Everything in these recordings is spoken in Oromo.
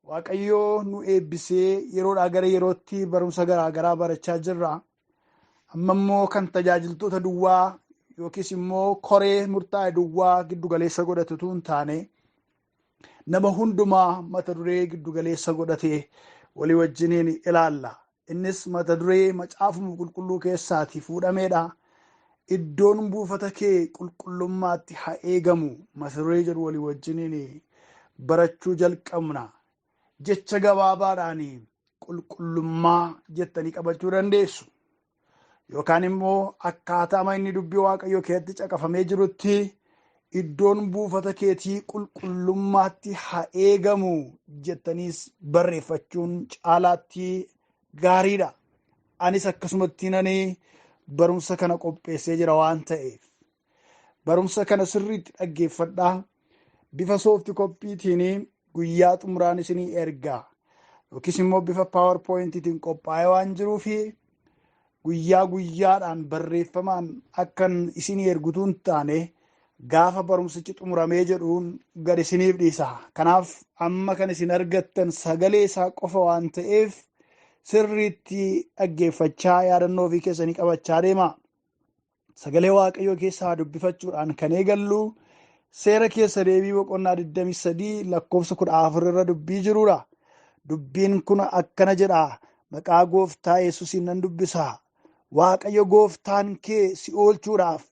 Waaqayyoo nu eebbisee yeroodhaa gara yerootti barumsa garaa garaa barachaa jirra. Amma immoo kan tajaajiltoota duwwaa yookiis immoo koree murtaa'e duwwaa giddugaleessa godhatutu hin taane, nama hundumaa mata duree giddugaleessa godhate walii wajjiniin ilaalla. Innis mata duree Macaafuma Qulqulluu keessaatii fuudhameedha. Iddoon buufata kee qulqullummaatti haa eegamu mata duree jedhu walii wajjiniin barachuu jalqabna. Jecha gabaabaadhaan qulqullummaa jettanii qabachuu dandeessu. Yookaan immoo akkaataa inni dubbii Waaqayyoo keessatti caqafamee jirutti iddoon buufata keetii qulqullummaatti haa eegamu jettaniis barreeffachuun caalaatti gaariidha. Anis akkasumatti nani barumsa kana qopheessee jira waan ta'eef. Barumsa kana sirriitti dhaggeeffadhaa. Bifa soofti koppiitiin guyyaa xumuraan isinii ergaa. Yookiis immoo bifa paawerpooyintiitiin qophaa'ee waan jiruufi guyyaa guyyaadhaan barreeffamaan akkan isinii ergutuu hin taane gaafa barumsichi xumuramee jedhuun gad isiniif dhiisa. Kanaaf amma kan isin argattan sagalee isaa qofa waan ta'eef sirriitti dhaggeeffachaa yaadannoo ofii keessanii qabachaa deema. Sagalee Waaqayyoo keessaa dubbifachuudhaan kan eegallu seera keessa deebii boqonnaa 23 lakkoofsa 14 irra dubbii jirudha. Dubbiin kun akkana jedha. Maqaa gooftaa Yesuusiin nan dubbisa. Waaqayyo gooftaan kee si oolchuudhaaf,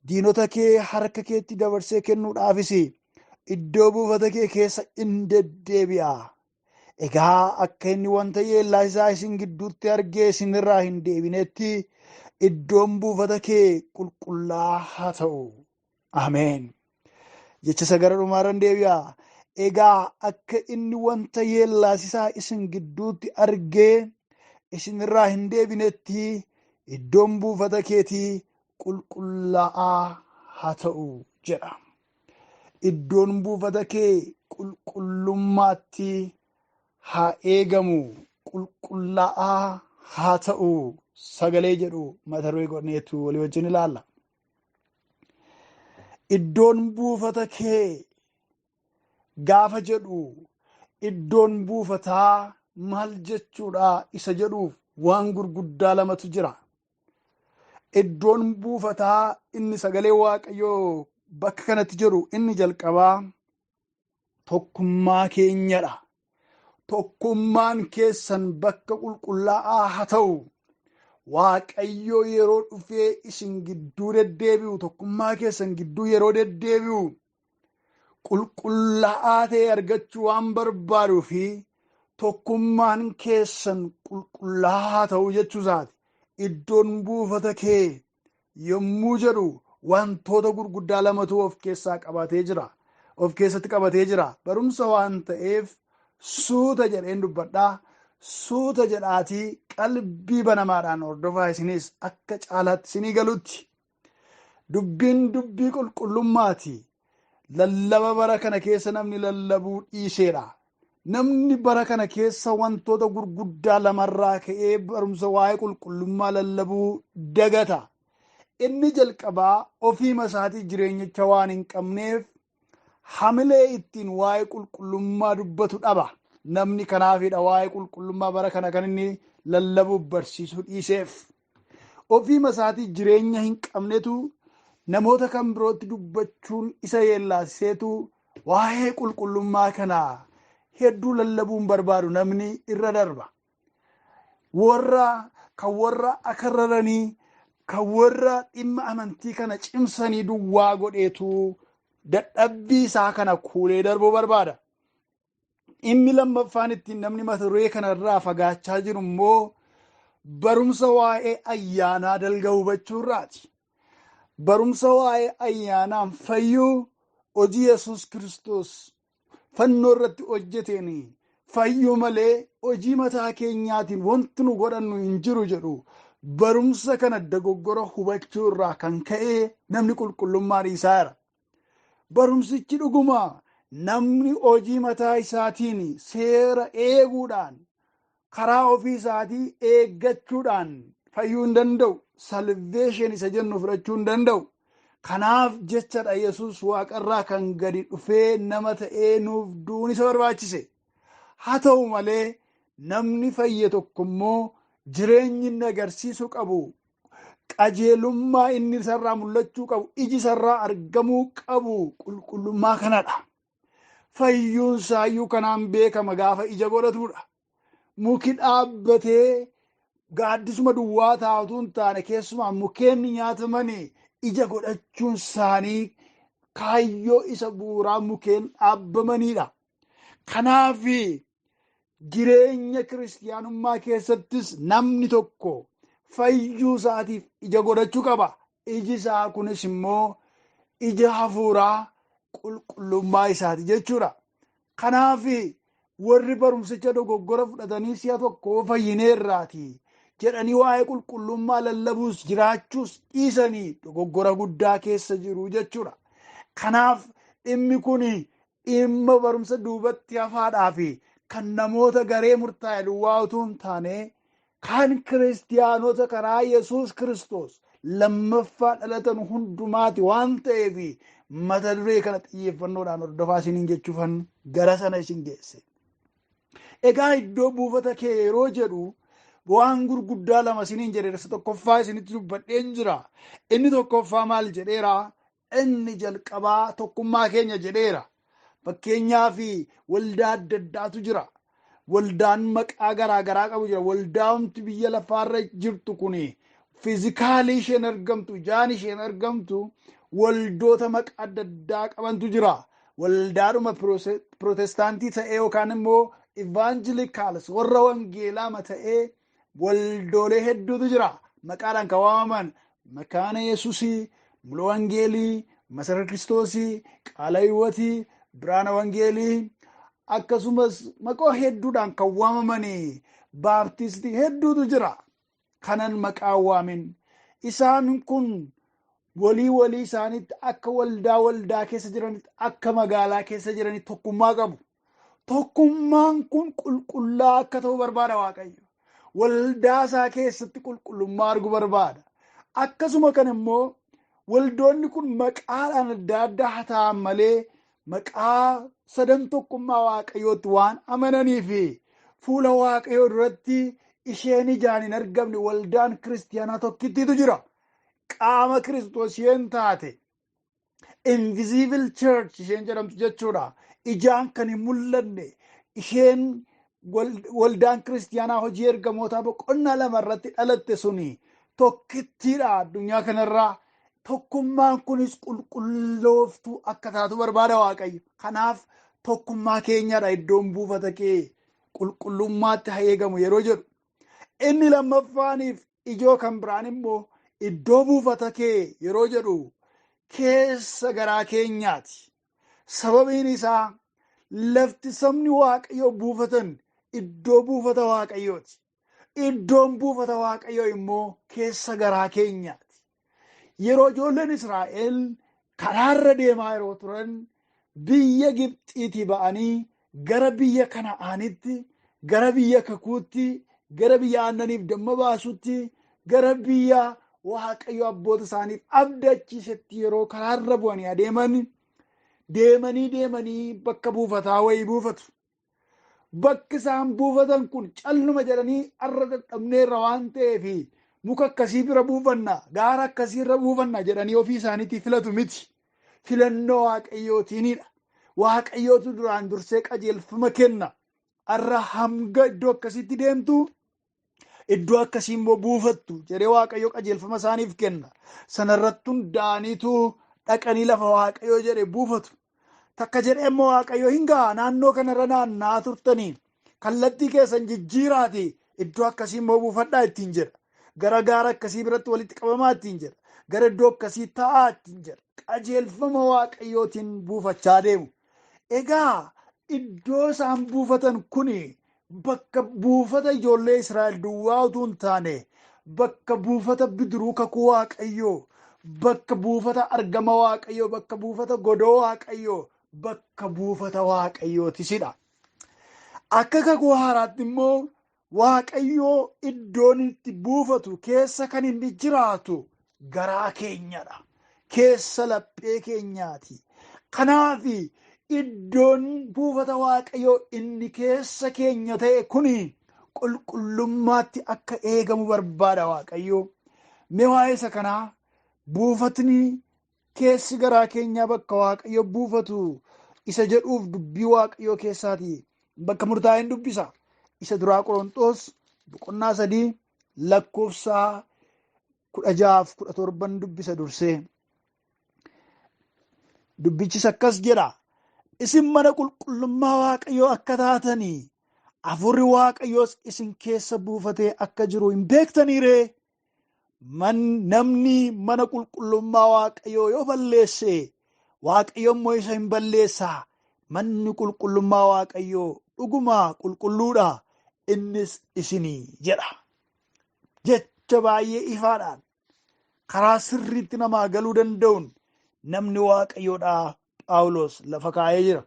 diinota kee harka keetti dabarsee kennuudhaafis iddoo buufata kee keessa in deddeebi'a. Egaa akka inni wanta yeellaa isaa isin gidduutti argee isinirraa hin deebinetti iddoon buufata kee qulqullaa haa ta'u. Ameen. Jecha isa gara dhumaarran deebi'a. Egaa akka inni wanta yeellaasisaa isin gidduutti argee isinirraa hin deebinetti iddoon buufata keetii qulqullaa'aa haa ta'u jedha. Iddoon buufata kee qulqullummaatti haa eegamu, qulqullaa'aa haa ta'u sagalee jedhu mata duree godhaneetu walii wajjin ilaalla. Iddoon buufata kee gaafa jedhu iddoon buufataa maal jechuudha isa jedhuuf waan gurguddaa lamatu jira. Iddoon buufataa inni sagalee Waaqayyoo bakka kanatti jedhu inni jalqabaa tokkummaa keenyadha. Tokkummaan keessan bakka qulqullaa'aa haa ta'u. Waaqayyoo yeroo dhufee isin gidduu deddeebi'u, tokkummaa keessan gidduu yeroo deddeebi'u qulqullaa'aa ta'e argachuu waan barbaaduu fi tokkummaan keessan qulqullaa'aa haa ta'u jechuu isaati. Iddoon buufata kee yommuu jedhu wantoota gurguddaa lamatu of keessaa qabatee jira. Of keessatti qabatee jira. Barumsa waan ta'eef suuta jedheen dubbadhaa. Suuta jedhaatii qalbii banamaadhaan hordofaa isinis akka caalaatti isinii galutti. Dubbiin dubbii qulqullummaati. Lallaba bara kana keessa namni lallabuu dhiiseera. Namni bara kana keessa wantoota gurguddaa lamarraa ka'ee barumsa waa'ee qulqullummaa lallabuu dagata. Inni jalqabaa ofiima isaatii jireenyicha waan hin qabneef hamilee ittiin waa'ee qulqullummaa dubbatu dhaba. Namni kanaafidha waa'ee qulqullummaa bara kana kan inni lallabuuf barsiisuu dhiiseef. Ofiima isaatii jireenya hin qabnetu namoota kan birootti dubbachuun isa yeellaasiseetu waa'ee qulqullummaa kana hedduu lallabuun barbaadu namni irra darba. Warra kan warra akararanii kan warra dhimma amantii kana cimsanii duwwaa godheetu dadhabbii isaa kana kuulee darbuu barbaada. Dhimmi lammaffaan ittiin namni mata duree kanarraa fagaachaa jiru immoo barumsa waa'ee ayyaanaa dalga hubachuu irraati. Barumsa waa'ee ayyaanaan fayyuu hojii Yesuus Kiristoos fannoo irratti hojjeteen fayyuu malee hojii mataa keenyaatiin wanti nu godhannu hin jiru jedhu barumsa kana dogoggora hubachuu irraa kan ka'e namni qulqullummaa dhiisaa jira. Barumsichi dhuguma namni hojii mataa isaatiin seera eeguudhaan karaa ofii isaatii eeggachuudhaan fayyuu hin danda'u. Salveeshin isa jennu fudhachuu hin danda'u. Kanaaf jechadha Yesuus waaqarraa kan gadi dhufee nama ta'ee nuuf du'uun isa barbaachise. Haa ta'u malee namni fayye tokko immoo jireenyi inni agarsiisuu qabu, qajeelummaa inni isarraa mul'achuu qabu, iji isarraa argamuu qabu qulqullummaa kanadha. Fayyuun isaayyuu kanaan beekama gaafa ija godhatudha. Muki dhaabbatee gaaddisuma duwwaa taa'utu hin taane, keessumaa mukkeen nyaatamanii ija godhachuun isaanii kaayyoo isa bu'uuraa mukkeen dhaabbamanidha. Kanaaf jireenya kiristiyaanummaa keessattis namni tokko fayyuu isaatiif ija godhachuu qaba. Iji isaa kunis immoo ija hafuuraa qulqullummaa isaati jechuudha. Kanaaf warri barumsicha dogoggora fudhatanii si'a tokko fayyineerraati jedhanii waa'ee qulqullummaa lallabuus jiraachuus dhiisanii dogoggora guddaa keessa jiru jechuudha. Kanaaf dhimmi kun dhimma barumsa duubatti hafaadhaa fi kan namoota garee murtaa'e duwwaa utuu hin taane kan kiristiyaanota karaa Yesuus Kiristoos lammaffaa dhalatan hundumaati waan ta'eef mata duree kana xiyyeeffannoodhaan hordofaa isiniin jechuufan gara sana isin geesse. Egaa iddoo buufata kee yeroo jedhu waan gurguddaa lama isiniin jedheera. Isa tokkoffaa isinitti dubbadheen jira. Inni tokkoffaa maal jedheera? Inni jalqabaa tokkummaa keenya jedheera. Fakkeenyaaf waldaa adda addaatu jira. Waldaan maqaa garaa garaa qabu jira. Waldaamti biyya lafaarra jirtu kuni fiizikaalii isheen argamtu, ijaan isheen argamtu waldoota maqaa adda addaa qabantu jira. Waldaadhuma pirootestaantii ta'ee yookaan immoo ivaanjilikaalis warra wangeelaa ta'ee waldoolee hedduutu jira. Maqaadhaan kan waamaman Makaana Yesuusii, Mula Wangeelii, Masara Kiristoosii, Qaala Hiwwatii, Biraana Wangeelii akkasumas maqaa hedduudhaan kan waamamanii baaptistii hedduutu jira. Kanan maqaa waamin. Isaan kun walii walii isaaniitti akka waldaa waldaa keessa jiranitti, akka magaalaa keessa jiranitti tokkummaa qabu. Tokkummaan kun qulqullaa akka ta'u barbaada Waaqayyo. Waldaa isaa keessatti qulqullummaa arguu barbaada. Akkasuma kan immoo waldoonni kun maqaadhaan adda addaa haa ta'an malee maqaa sadan tokkummaa Waaqayyootti waan amananii fi fuula Waaqayyoo duratti isheen ijaan hin argamne waldaan kiristiyaanaa tokkittiitu jira. Qaama Kiristoos isheen taate invisible church isheen jedhamtu jechuudha. Ijaan kan hin mul'anne isheen waldaan kiristiyaanaa hojii ergamootaa boqonnaa 2 irratti dhalatte suni tokkittiidha addunyaa kanarraa. Tokkummaan kunis qulqullooftuu akka taatu barbaada Waaqayyo. Kanaaf tokkummaa keenyadha iddoon buufata kee qulqullummaatti haa eegamu yeroo jedhu. Inni lammaffaaniif ijoo kan biraan immoo iddoo buufata kee yeroo jedhu keessa garaa keenyaati. Sababiin isaa lafti sabni Waaqayyoo buufatan iddoo buufata Waaqayyooti. Iddoon buufata Waaqayyoo immoo keessa garaa keenyaati. Yeroo ijoolleen Israa'el karaarra deemaa yeroo turan biyya Gibxiitii ba'anii gara biyya Kana'aanitti, gara biyya Kakuutti, gara biyya aannaniif damma baasutti, gara biyya Waaqayyo abboota isaaniif abdachiisetti yeroo karaarra bu'anii adeeman deemanii deemanii bakka buufataa wayii buufatu. Bakki isaan buufatan kun calluma jedhanii arra dadhabneerra waan ta'eef muka akkasii bira buufanna, gaara akkasii irra buufanna jedhanii ofii isaaniitii filatu miti. Filannoo Waaqayyootiinidha. Waaqayyootu duraan dursee qajeelfama kenna. Arra hanga iddoo akkasiitti deemtu, iddoo akkasii immoo buufattu jedhee Waaqayyo qajeelfama isaaniif kenna. Sanarratti hundaa'aniitu dhaqanii lafa Waaqayyo jedhe buufatu. Takka jedhee immoo Waaqayyo hin ga'a naannoo kanarra naanna'aa turtanii kallattii keessan jijjiiraati iddoo akkasii immoo buufadhaa ittiin jedha. Gara gaara akkasii biratti walitti qabamaa ittiin jedha. Gara iddoo akkasii taa'aa ittiin jedha. Qajeelfama Waaqayyootiin buufachaa deemu. Egaa iddoo isaan buufatan kuni bakka buufata ijoollee Israa'el duwwaa utuu hin taane bakka buufata bidiruu kakuu Waaqayyoo, bakka buufata argama Waaqayyoo, bakka buufata godoo Waaqayyoo, bakka buufata Waaqayyootisidha. Akka kakuu haaraatti immoo Waaqayyoo iddoon itti buufatu keessa kan inni jiraatu garaa keenyadha. Keessa laphee keenyaati. Kanaaf Iddoon buufata Waaqayyoo inni keessa keenya ta'e kuni qulqullummaatti akka eegamu barbaada Waaqayyoo. Mee waa'ee isa kanaa buufatni keessi garaa keenyaa bakka Waaqayyo buufatu isa jedhuuf dubbii Waaqayyoo keessaati bakka murtaa'een dubbisa. Isa duraa Qorontos boqonnaa 3 lakkoofsa 16-17 dubbisa dursee. Dubbichis akkas jedha. Isin mana qulqullummaa Waaqayyoo akka taatanii hafuurri Waaqayyoos isin keessa buufatee akka jiru hin beektanii ree? Namni mana qulqullummaa Waaqayyoo yoo balleesse Waaqayyo immoo isa hin balleessaa. Manni qulqullummaa Waaqayyoo dhuguma qulqulluudha, innis isinii jedha. Jecha baay'ee ifaadhaan karaa sirriitti namaa galuu danda'uun namni Waaqayyoodhaa Phaawulos lafa kaa'ee jira.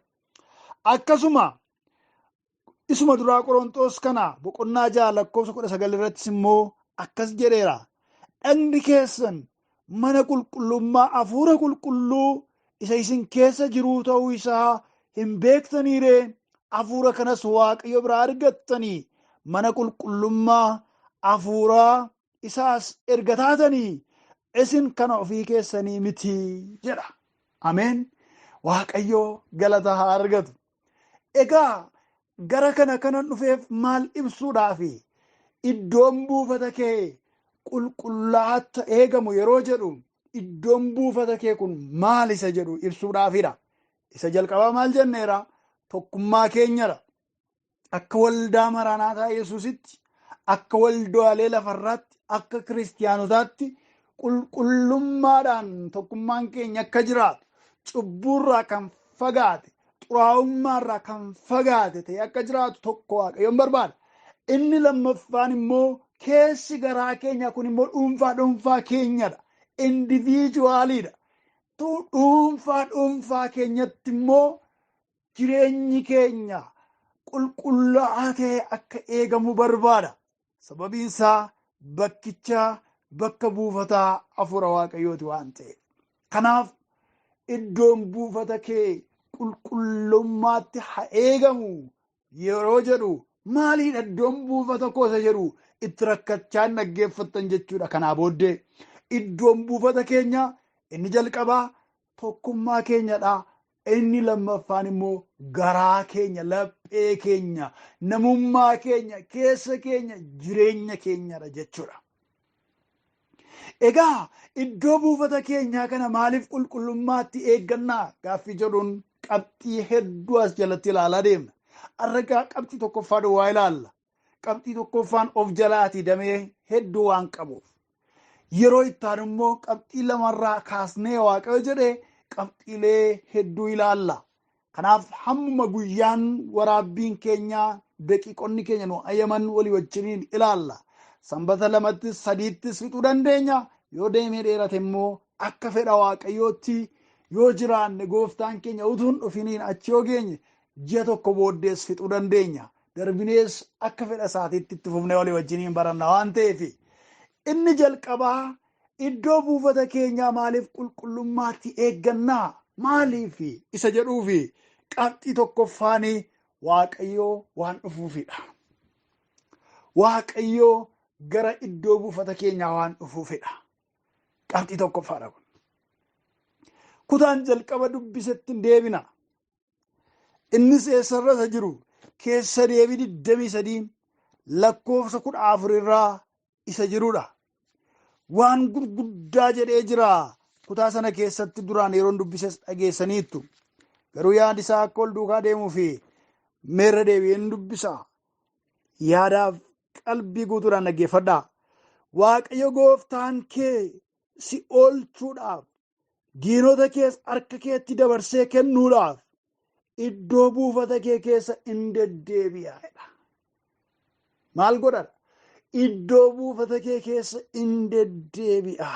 Akkasuma isuma duraa Qorontos kana boqonnaa 6 lakkoofsa 19 irrattis immoo akkas jedheera. Dhagni keessan mana qulqullummaa hafuura qulqulluu isa isin keessa jiruu ta'uu isaa hin beektanii ree? Hafuura kanas Waaqayyo biraa argattanii mana qulqullummaa hafuuraa isaas erga taatanii isin kana ofii keessanii miti jedha. Ameen. Waaqayyo galata haa argatu. Egaa gara kana kanan dhufeef maal ibsuudhaafi? Iddoon buufata kee qulqullaa'aatti eegamu yeroo jedhu iddoon buufata kee kun maal isa jedhu ibsuudhaafidha. Isa jalqabaa maal jenneera? Tokkummaa keenyadha. Akka waldaa Maraanaataa Yesuusitti, akka waldaalee lafarraatti, akka kiristiyaanotaatti qulqullummaadhaan tokkummaan keenya akka jiraatu, cubbuurraa kan fagaate, xuraa'ummaarraa kan fagaate ta'e akka jiraatu tokko Waaqayyoon barbaada. Inni lammaffaan immoo keessi garaa keenya kun immoo dhuunfaa dhuunfaa keenyadha. Indiviijuwaaliidha. Dhuunfaa dhuunfaa keenyatti immoo jireenyi keenya qulqullaa'aa ta'e akka eegamu barbaada. Sababiin isaa bakkicha bakka buufataa hafuura Waaqayyooti waan ta'eef. Kanaaf iddoon buufata kee qulqullummaatti haa eegamu yeroo jedhu maaliidha iddoon buufata koo isa jedhu itti rakkachaa hin dhaggeeffattan jechuudha. Kanaa booddee iddoon buufata keenya inni jalqabaa tokkummaa keenyadha. Inni lammaffaan immoo garaa keenya, laphee keenya, namummaa keenya, keessa keenya, jireenya keenyadha jechuudha. Egaa iddoo buufata keenyaa kana maaliif qulqullummaatti eeggannaa gaaffii jedhuun qabxii hedduu as jalatti ilaalaa deemna. Har'a qabxii tokkoffaa duwwaa ilaalla. Qabxii tokkoffaan of jalaatii damee hedduu waan qabuuf. Yeroo itti aanu immoo qabxii lamarraa kaasnee Waaqayyo jedhee qabxiilee hedduu ilaalla. Kanaaf hammuma guyyaan waraabbiin keenya daqiiqonni keenya nu ayyaman walii wajjiniin ilaalla. Sanbata 2ttis 3ttis fixuu dandeenya. Yoo deemee dheerate immoo akka fedha Waaqayyootti yoo jiraanne gooftaan keenya utuu hin dhufiniin achi yoo geenye ji'a tokko booddees fixuu dandeenya. Darbinees akka fedha isaatiitti itti fufnee walii wajjiniin baranna waan ta'eef. Inni jalqabaa iddoo buufata keenyaa maaliif qulqullummaatti eeggannaa? Maaliif isa jedhuufi qabxii tokkoffaan Waaqayyoo waan dhufuufidha. Waaqayyoo gara iddoo buufata keenyaa waan dhufuufidha. Qabxii tokkoffaadha kun. Kutaan jalqaba dubbisetti hin deebina. Innis eessarra isa jiru keessa deebii 23 lakkoofsa 14 irraa isa jirudha. Waan gurguddaa jedhee jira. Kutaa sana keessatti duraan yeroon dubbises dhageessaniittu. Garuu yaadi isaa akka ol duukaa deemuu fi meerra deebi'een dubbisa. Yaadaaf qalbii guutuudhaan dhaggeeffadhaa. Waaqayyo gooftaan kee si oolchuudhaaf diinota kees harka keetti dabarsee kennuudhaaf iddoo buufata kee keessa in deddeebi'a jedha. Maal godha? Iddoo buufata kee keessa in deddeebi'a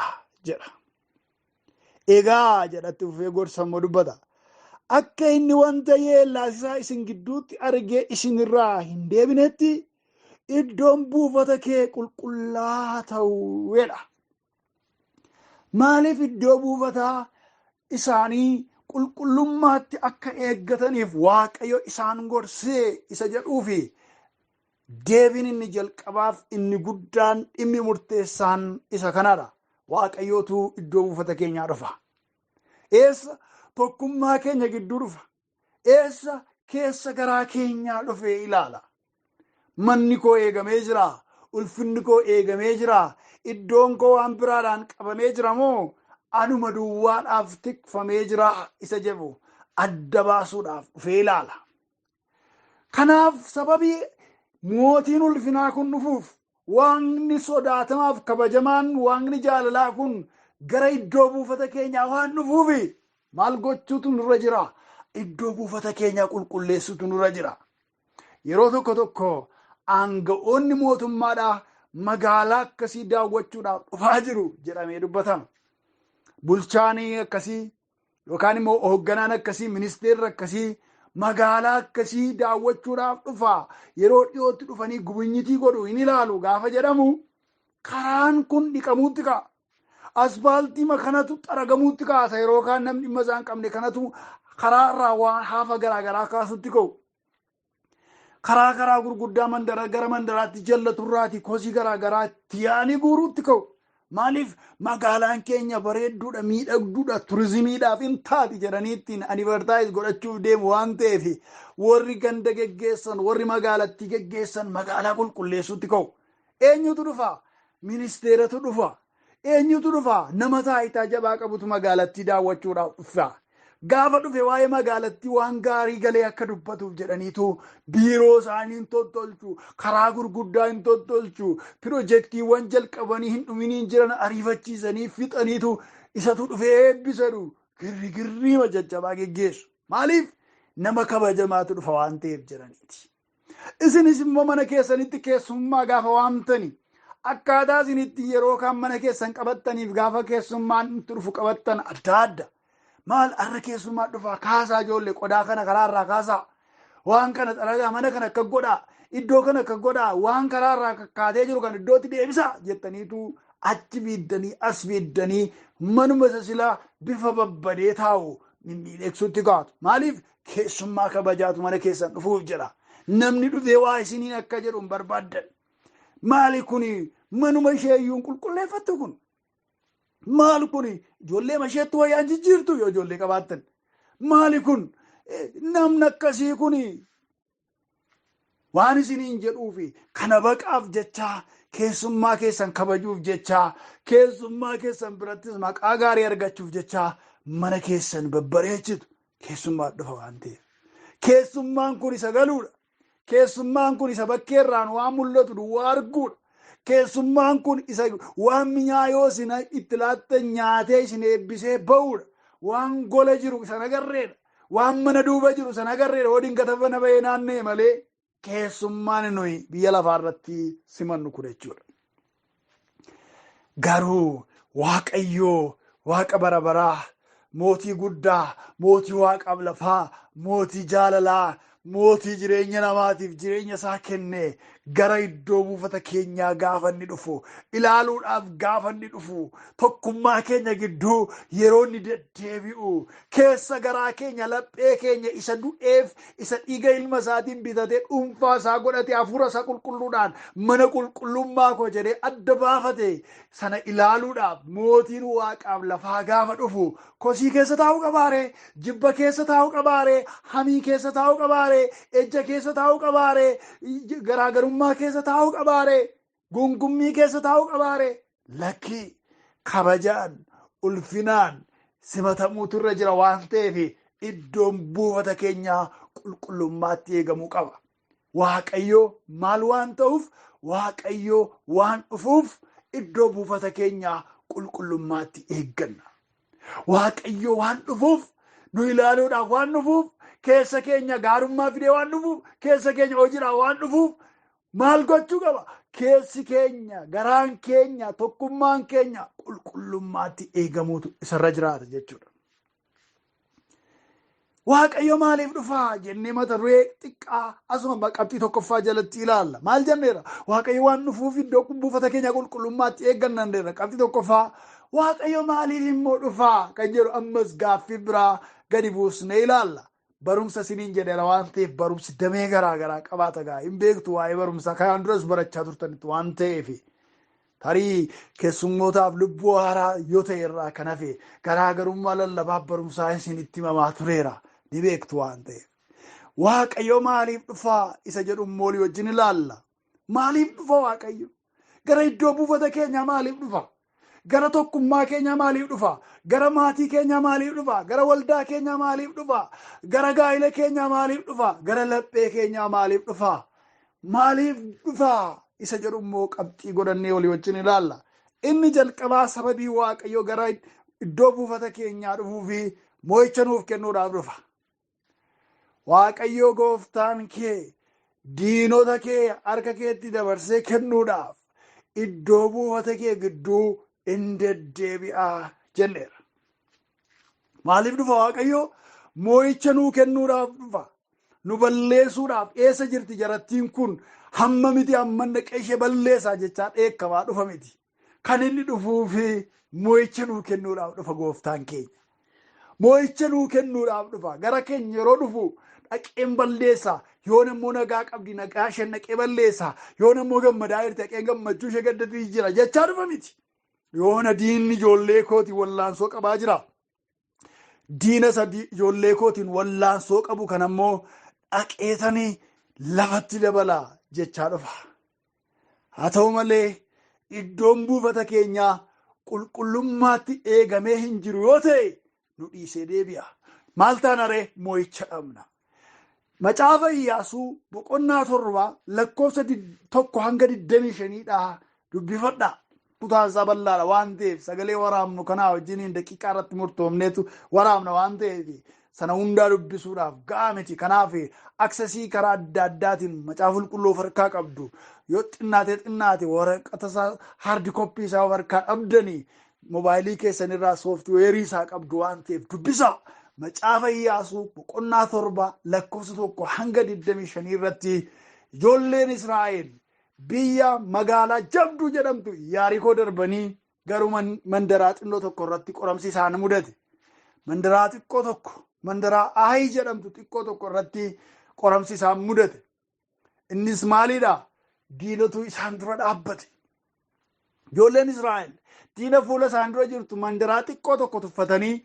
jedha. Egaa jedhatti fufee gorsa immoo dubbata. Akka inni wanta yeellaasisaa isin gidduutti argee isinirraa hin deebinetti iddoon buufata kee qulqullaa'aa ta'u jedha. Maaliif iddoo buufataa isaanii Qulqullummaatti akka eeggataniif Waaqayyo isaan gorsee isa jedhuufi deebiin inni jalqabaaf inni guddaan dhimmi murteessaan isa kanadha. Waaqayyootu iddoo buufata keenyaa dhufa. Eessa? Tokkummaa keenya gidduu dhufa. Eessa? Keessa garaa keenyaa dhufee ilaala. Manni koo eegamee jira. Ulfinni koo eegamee jira. Iddoon koo waan biraadhaan qabamee jira moo anuma duwwaadhaaf tikfamee jira isa jedhu adda baasuudhaaf dhufee ilaala. Kanaaf sababii mootiin ulfinaa kun dhufuuf, waaqni sodaatamaaf kabajamaan, waaqni jaalalaa kun gara iddoo buufata keenyaa waan dhufuufi maal gochuutu nurra jira? Iddoo buufata keenyaa qulqulleessuutu nurra jira. Yeroo tokko tokko aanga'oonni mootummaadhaa magaalaa akkasii daawwachuudhaaf dhufaa jiru jedhamee dubbatama. Bulchaan akkasii yookaan immoo hoogganaan akkasii, ministeerri akkasii magaalaa akkasii daawwachuudhaaf dhufa. Yeroo dhiyootti dhufanii gubinyitii godhu hin ilaalu gaafa jedhamu karaan kun dhiqamuutti ka'a. Asfaaltii kanatu xaragamuutti kaasa. Yeroo kaan namni dhimma isaa hin qabne kanatu karaa irraa waan haafa garaagaraa kaasutti ka'u. Karaa gurguddaa mandara gara mandaraatti jallaturraati kosii garaagaraa itti yaa'anii guuruutti ka'u. Maaliif? Magaalaan keenya bareedduudha, miidhagduudha, turizimiidhaaf hin taati jedhanii ittiin advertise godhachuuf deemu waan ta'eef warri ganda geggeessan, warri magaalattii geggeessan magaalaa qulqulleessuutti ka'u. Eenyutu dhufa? Ministeeratu dhufa. Eenyutu dhufa? Nama taayitaa jabaa qabutu magaalattii daawwachuudhaaf dhufa. Gaafa dhufe waa'ee magaalattii waan gaarii galee akka dubbatuuf jedhaniitu biiroo isaanii hin tottolchu, karaa gurguddaa hin tottolchu, pirojektiiwwan jalqabanii hin dhuminiin jiran ariifachiisanii fixaniitu isatu dhufee eebbisadhu girrigirriima jajjabaa geggeessu. Maaliif? Nama kabajamaatu dhufa waan ta'eef jedhaniiti. Isinis immoo mana keessanitti keessummaa gaafa waamtani akkaataa isinitti yeroo kaan mana keessan qabattaniif gaafa keessummaan itti dhufu qabattan adda adda. Maal har'a keessummaa dhufaa? Kaasaa ijoollee, qodaa kana karaarraa kaasaa, waan kana xaragaa, mana kana akka godhaa, iddoo kana akka godhaa, waan karaarraa kakkaatee jiru kan iddootti deebisaa jettaniitu achi fiiddanii as fiiddanii manuma isa silaa bifa babbadee taa'u mimmiidhagsuutti kaatu. Maaliif? Keessummaa kabajaatu mana keessan dhufuuf jedha. Namni dhufee waa isiniin akka jedhu hin barbaaddan. Maali kuni? Manuma ishee iyyuu hin qulqulleeffattu kun. Maal kuni? Ijoollee isheetti wayyaan jijjiirtu yoo ijoollee qabaattan. Maali kun? Namni akkasii kuni waan isiniin jedhuufi kana baqaaf jechaa, keessummaa keessan kabajuuf jechaa, keessummaa keessan birattis maqaa gaarii argachuuf jechaa mana keessan babbareechitu. Keessummaa dhufa waan ta'eef. Keessummaan kun isa galuudha. Keessummaan kun isa bakkeerraan waan mul'atu duwwaa arguudha. Keessummaan kun isa waan minyaa yoo isin itti laattan nyaatee isin eebbisee ba'uudha. Waan gola jiru isa agarreedha. Waan mana duuba jiru sana agarreedha. Yoo dingata mana bahee naanna'e malee keessummaan nuyi biyya lafaarratti simannu kun jechuudha. Garuu Waaqayyoo Waaqa bara baraa, mootii guddaa, mootii waaqaaf lafaa, mootii jaalalaa, mootii jireenya namaatiif jireenya isaa kenne gara iddoo buufata keenyaa gaafa inni dhufu, ilaaluudhaaf gaafa inni dhufu, tokkummaa keenya gidduu yeroo inni deddeebi'u, keessa garaa keenya, laphee keenya isa du'eef, isa dhiiga ilma isaatiin bitatee dhuunfaa isaa godhate, hafuura isaa qulqulluudhaan mana qulqullummaa koo jedhee adda baafate sana ilaaluudhaaf mootiin waaqaaf lafaa gaafa dhufu kosii keessa taa'uu qabaaree, jibba keessa taa'uu qabaaree, hamii keessa taa'uu qabaaree, ejja keessa taa'uu qabaaree, garaagarummaa keessa taa'uu qabaaree, gungummii keessa taa'uu qabaaree? Lakkii, kabajaan ulfinaan simatamuutu irra jira waan ta'eef iddoon buufata keenyaa qulqullummaatti eegamuu qaba. Waaqayyo maal waan ta'uuf? Waaqayyo waan dhufuuf iddoo buufata keenyaa qulqullummaatti eegganna. Waaqayyo waan dhufuuf, nu ilaaluudhaaf waan dhufuuf, keessa keenya gaarummaa fidee waan dhufuuf, keessa keenya hojiidhaaf waan dhufuuf maal gochuu qaba? Keessi keenya, garaan keenya, tokkummaan keenya qulqullummaatti eegamuutu isarra jiraata jechuudha. Waaqayyo maaliif dhufaa jennee mata duree xiqqaa asuma qabxii tokkoffaa jalatti ilaalla. Maal jenneera? Waaqayyo waan dhufuuf iddoo buufata keenya qulqullummaatti eegganna jenneera. Qabxii tokkoffaa. Waaqayyo maaliif immoo dhufaa kan jedhu ammas gaaffii biraa gadi buusnee ilaalla. Barumsa isiniin jedheera waan ta'eef barumsi damee garaa garaa qabaata gaa. Hin beektu waa'ee barumsaa kanaan duras barachaa turtanitti waan ta'eef. Tarii keessummootaaf lubbuu haaraa yoo ta'e irraa kan hafe garaagarummaa lallabaaf barumsaa isinitti himamaa tureera. Ni beektu waan ta'eef. Waaqayyo maaliif dhufaa isa jedhu immoo walii wajjin ilaalla. Maaliif dhufa Waaqayyo? Gara iddoo buufata keenyaa maaliif dhufa? Gara tokkummaa keenyaa maaliif dhufa? Gara maatii keenyaa maaliif dhufa? Gara waldaa keenyaa maaliif dhufa? Gara gaa'ila keenyaa maaliif dhufa? Gara laphee keenyaa maaliif dhufa? Maaliif dhufa? Isa jedhu immoo qabxii godhannee walii wajjin ilaalla. Inni jalqabaa sababii Waaqayyo gara iddoo buufata keenyaa dhufuu fi mo'icha nuuf kennuudhaaf dhufa. Waaqayyo gooftaan kee diinota kee harka keetti dabarsee kennuudhaaf iddoo buufata kee gidduu in deddeebi'aa jenneera. Maaliif dhufa Waaqayyo? Mo'icha nuu kennuudhaaf dhufa. Nu balleessuudhaaf eessa jirti jarattiin kun? Hamma miti hamma dhaqee ishee balleessaa jechaa dheekkamaa dhufa miti. Kan inni dhufuufi mo'icha nuu kennuudhaaf dhufa gooftaan keenya. Mo'icha nuu kennuudhaaf dhufa. Gara keenya yeroo dhufu dhaqeen balleessaa. Yoon immoo nagaa qabdi nagaa isheen dhaqee balleessaa. Yoon immoo gammadaa jirti dhaqeen gammachuu ishee gaddatii jira jechaa dhufa miti. Yoona diinni ijoollee kootiin wallaansoo qabaa jira. Diina isa ijoollee kootiin wallaansoo qabu kan ammoo dhaqeetanii lafatti dabalaa jechaa dhufa. Haa ta'u malee iddoon buufata keenyaa qulqullummaatti eegamee hin jiru yoo ta'e nu dhiisee deebi'a. Maal taana ree? Mo'icha dhabna. Macaafa Iyyaasuu boqonnaa 7 lakkoofsa 1 hanga 25 dubbifadha. Kutaan isaa bal'aadha waan ta'eef sagalee waraabnu kanaa wajjiniin daqiiqaa irratti murtoofneetu waraabna waan ta'eef sana hundaa dubbisuudhaaf ga'aa miti. Kanaaf aksesii karaa adda addaatiin macaafa qulqulluu of harkaa qabdu. Yoo xinnaate xinnaate waraqata isaa haardi koppii isaa of harkaa dhabdanii moobaayilii keessanirraa sooftiweerii isaa qabdu waan ta'eef dubbisa. Macaafa Iyyaasuu boqonnaa 7 lakkoofsa 1 hanga 25 irratti ijoolleen Israa'el biyya magaalaa jabduu jedhamtu Yaarikoo darbanii garuu mandaraa xinnoo tokko irratti qoramsi isaan mudate. Mandaraa xiqqoo tokko, mandaraa Ayi jedhamtu xiqqoo tokko irratti qoramsi isaan mudate. Innis maalidha? Diinatu isaan dura dhaabbate. Ijoolleen Israa'el diina fuula isaan dura jirtu mandaraa xiqqoo tokko tuffatanii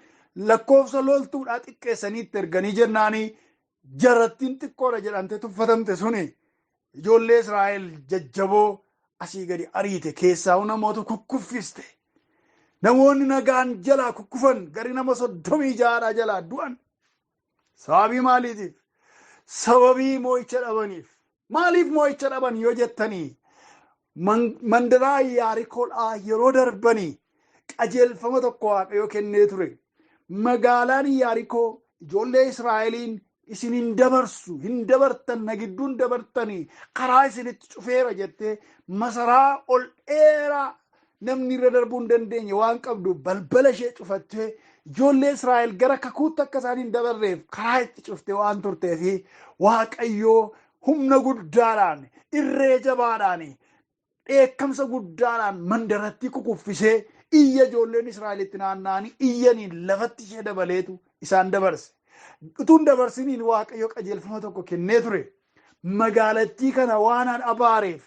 lakkoofsa loltuudhaa xiqqeessanii itti erganii jennaanii jarattiin xiqqoodha jedhamtee tuffatamte suni ijoollee Israa'el jajjaboo asii gadi ariite keessaa namoota kukkuffiste. Namoonni nagaan jalaa kukkufan gari nama 36 jalaa du'an. Sababii maaliitiif? Sababii mo'icha dhabaniif. Maaliif mo'icha dhaban yoo jettanii mandaraa Yaarikoodhaa yeroo darbanii qajeelfama tokko Waaqayyo kennee ture. Magaalaan Yaarikoo ijoollee Israa'eliin isin hin dabarsu, hin dabartan, na gidduun dabartanii karaa isinitti cufeera jettee masaraa ol dheeraa namni irra darbuu hin dandeenye waan qabdu balbala ishee cufattee ijoollee Israa'el gara kakuutti akka isaan hin dabarreef karaa itti cuftee waan turtee fi Waaqayyoo humna guddaadhaan, irree jabaadhaan, dheekkamsa guddaadhaan mandaratti kukuffisee iyya ijoolleen Israa'elitti naanna'anii iyyaniin lafatti ishee dabaleetu isaan dabarse. Utuun dabarsiniin Waaqayyo qajeelfama tokko kennee ture. Magaalattii kana waan an abaareef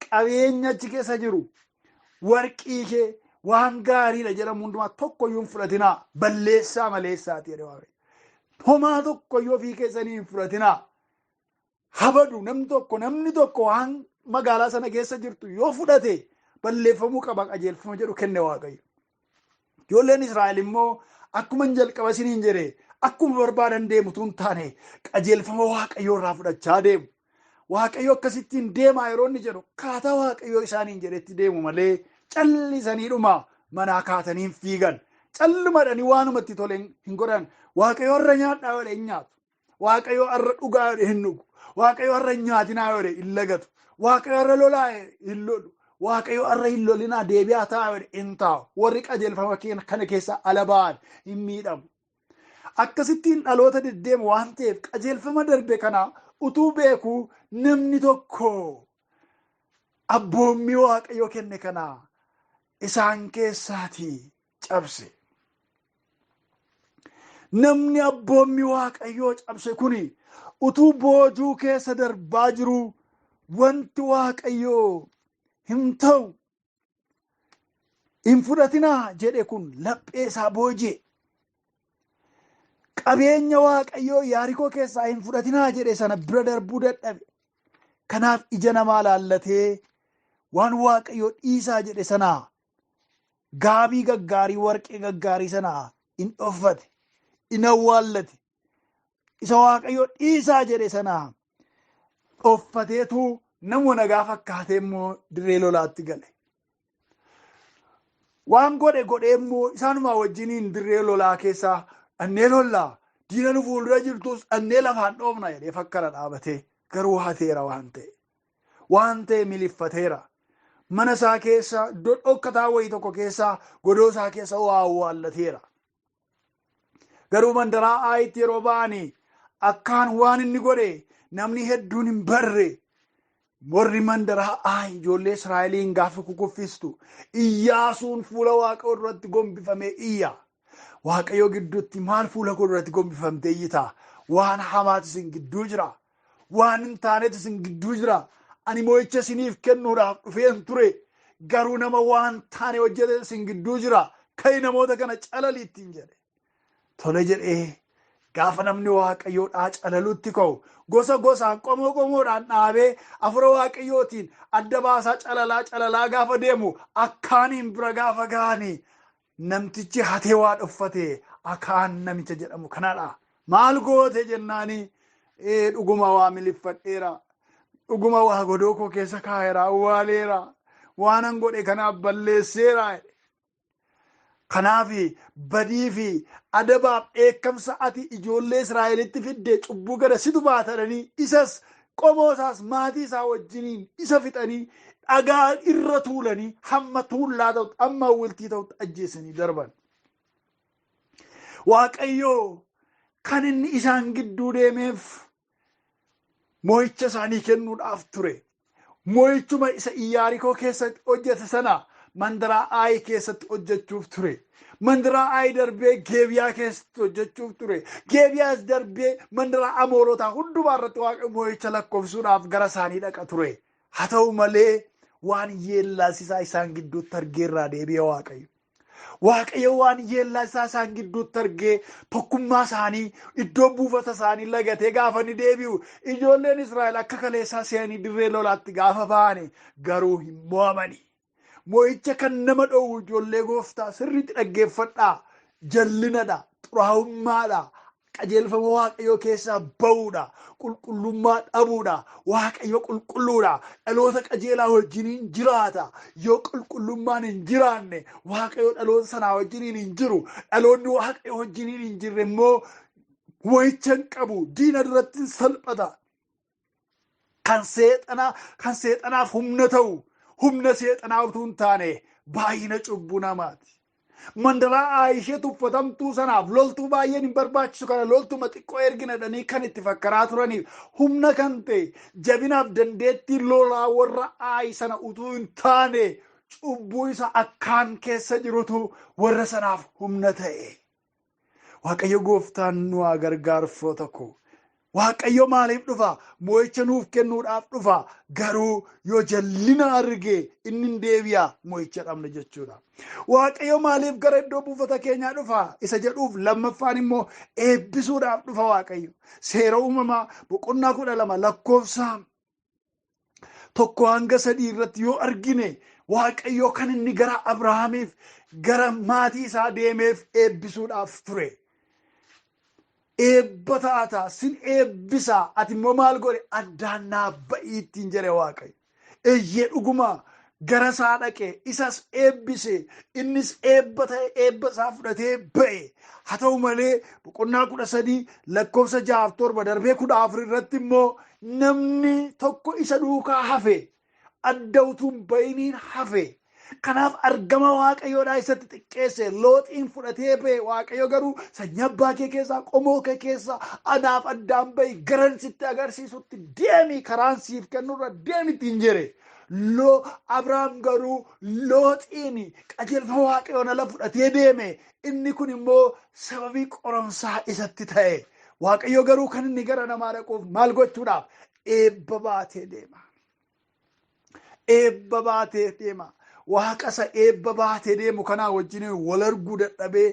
qabeenya achi keessa jiru warqii ishee waan gaariidha jedhamu hundumaa tokkoyyuu hin fudhatinaa, balleessaa maleessaati jedhe Waaqayyo. Homaa tokkoyyuu ofii keessanii hin fudhatinaa. Habadu namni tokko waan magaalaa sana keessa jirtu yoo fudhate balleeffamuu qaba qajeelfama jedhu kenne Waaqayyo. Ijoolleen Israa'el immoo akkuma hin jalqaba isiniin jedhe akkuma barbaadan deemu tun taane qajeelfama Waaqayyoo irraa fudhachaa deemu. Waaqayyo akkasittiin deemaa yeroo inni jedhu akkaataa Waaqayyoo isaaniin jedhetti deemu malee callisaniidhuma manaa kaatanii hin fiigan. Callumadhanii waanumatti tole hin godhan. Waaqayyo har'a nyaadhaa yoo jedhe hin nyaatu. Waaqayyo har'a dhugaa yoo jedhe hin dhugu. Waaqayyo har'a hin nyaatinaa yoo jedhe hin lagatu. Waaqayyo har'a lolaa yoo jedhe hin lolu. Waaqayyo har'a hin lolinaa deebi'aa taa'aa yoo jedhe hin taa'u. Warri qajeelfama kana keessa ala ba'an hin miidhamu. Akkasittiin dhaloota deddeemu waan ta'eef qajeelfama darbe kana utuu beekuu namni tokko abboommii Waaqayyo kenne kana isaan keessaatii cabse. Namni abboommi Waaqayyoo cabse kuni utuu boojuu keessa darbaa jiru wanti Waaqayyoo hin ta'u hin fudhatinaa jedhe kun laphee isaa booji'e. Qabeenya Waaqayyoo Yaarikoo keessaa hin fudhatinaa jedhe sana bira darbuu dadhabe. Kanaaf ija namaa laallatee waan Waaqayyoo dhiisaa jedhe sanaa gaabii gaggaarii warqee gaggaarii sanaa in dhoffate, in awwaallate. Isa Waaqayyoo dhiisaa jedhe sanaa dhoffateetu nama nagaa fakkaatee immoo dirree lolaatti gale. Waan godhe godhee immoo isaanumaa wajjiniin dirree lolaa keessaa dhannee lollaa diina nu fuuldura jirtus dhannee lafaan dhoofna jedhee fakkara dhaabatee garuu hateera waan ta'e. Waan ta'e miliffateera. Mana isaa keessa iddoo dhokkataa wayii tokko keessa godoo isaa keessa waa awwaallateera. Garuu mandaraa Aayitti yeroo ba'anii akkaan waan inni godhe namni hedduun hin barre. Warri mandaraa Aayi ijoollee Israa'eliin gaafa kukuffistu Iyyaasuun fuula Waaqayyoo duratti gombifamee iyya. Waaqayyoo gidduutti maal fuula koo duratti gombifamtee iyyitaa? Waan hamaatu isin gidduu jira. Waan hin taanetu isin gidduu jira. Ani mo'icha isiniif kennuudhaaf dhufeen ture. Garuu nama waan taane hojjete isin gidduu jira. Ka'i namoota kana calali ittiin jedhe. Tole jedhee gaafa namni Waaqayyoodhaa calalutti ka'u gosa gosaan qomoo qomoodhaan dhaabee afura Waaqayyootiin adda baasaa calalaa calalaa gaafa deemu akkaaniin bira gaafa ga'anii namtichi hatee waa dhoffate Akaan namicha jedhamu kanadha. Maal goote jennaanii dhuguma waa miliffadheera. Dhuguma waa godoo koo keessa kaa'eera awwaaleera. Waanan godhe kanaaf balleesseera. Kanaaf badii fi adabaaf dheekkamsa ati ijoollee Israa'elitti fidde cubbuu gara situ baatanii isas qomoo isaas maatii isaa wajjiniin isa fixanii dhagaa irra tuulanii hamma tuullaa ta'utti hamma awwiltii ta'utti ajjeesanii darban. Waaqayyoo kan inni isaan gidduu deemeef mo'icha isaanii kennuudhaaf ture. Mo'ichuma isa Iyaarikoo keessatti hojjete sana mandaraa Aayi keessatti hojjechuuf ture. Mandaraa Aayi darbee Geebiyaa keessatti hojjechuuf ture. Geebiyaas darbee mandaraa Amoorotaa hundumaa irratti Waaqayyo mo'icha lakkoofsuudhaaf gara isaanii dhaqa ture. Haa ta'u malee waan yeellaasisaa isaan gidduutti argeerraa deebi'e Waaqayyo. Waaqayyo waan yeellaasisaa isaan gidduutti argee tokkummaa isaanii iddoo buufata isaanii lagatee gaafa inni deebi'u ijoolleen Israa'el akka kaleessaa se'anii dirree lolaatti gaafa ba'ani garuu hin mo'amani. Mo'icha kan nama dhoowwu ijoollee gooftaa sirriitti dhaggeeffadhaa. Jallinadha, xuraa'ummaadha, qajeelfama Waaqayyoo keessaa ba'uudha, qulqullummaa dhabuudha. Waaqayyo qulqulluudha, dhaloota qajeelaa wajjiniin jiraata. Yoo qulqullummaan hin jiraanne Waaqayyo dhaloota sanaa wajjiniin hin jiru. Dhaloonni Waaqayyo wajjiniin hin jirre immoo mo'icha hin qabu, diina duratti hin salphata. Kan seexanaaf humna ta'u, humna seexanaa utuu hin taane baay'ina cubbuu namaati. Mandaraa Aayishee tuffatamtuu sanaaf loltuu baay'een hin barbaachisu kana loltuma xiqqoo ergina jedhanii kan itti fakkaraa turaniif humna kan ta'e jabinaaf dandeettii lolaa warra Aayi sana utuu hin taane cubbuu isa akkaan keessa jirutu warra sanaaf humna ta'e. Waaqayyo gooftaan nu haa gargaaru firoota koo. Waaqayyo maaliif dhufa? Mo'icha nuuf kennuudhaaf dhufa. Garuu yoo jallina arge inni hin deebi'a mo'icha dhabna jechuudha. Waaqayyo maaliif gara iddoo buufata keenyaa dhufa? Isa jedhuuf lammaffaan immoo eebbisuudhaaf dhufa Waaqayyo. Seera uumamaa boqonnaa 12 lakkoofsa 1 hanga 3 irratti yoo argine Waaqayyo kan inni gara Abrahaamiif gara maatii isaa deemeef eebbisuudhaaf ture. Eebba taata, sin eebbisaa, ati immoo maal godhe? Addaan naaf ba'ii ittiin jedhe Waaqayyo. Eeyyee dhuguma gara isaa dhaqe, isas eebbise, innis eebba ta'e, eebba isaa fudhatee ba'e. Haa ta'u malee boqonnaa 13 lakkoofsa 6 7 darbee 14 irratti immoo namni tokko isa duukaa hafe, adda utuu hin ba'iniin hafe. Kanaaf argama Waaqayyoodhaa isatti xiqqeesse, Looxiin fudhatee ba'e. Waaqayyo garuu sanyii abbaa kee keessaa, qomoo kee keessaa anaaf addaan ba'i, garan sitti agarsiisutti deemi, karaan siif kennurra deemi ittiin jedhe. Abrahaam garuu Looxiin qajeelfama Waaqayyoon ala fudhatee deeme. Inni kun immoo sababii qoramsaa isatti ta'e. Waaqayyo garuu kan inni gara namaa dhaquuf maal gochuudhaaf? Eebba baatee deema. Eebba baatee deema. Waaqa isa eebba baatee deemu kanaa wajjin wal arguu dadhabee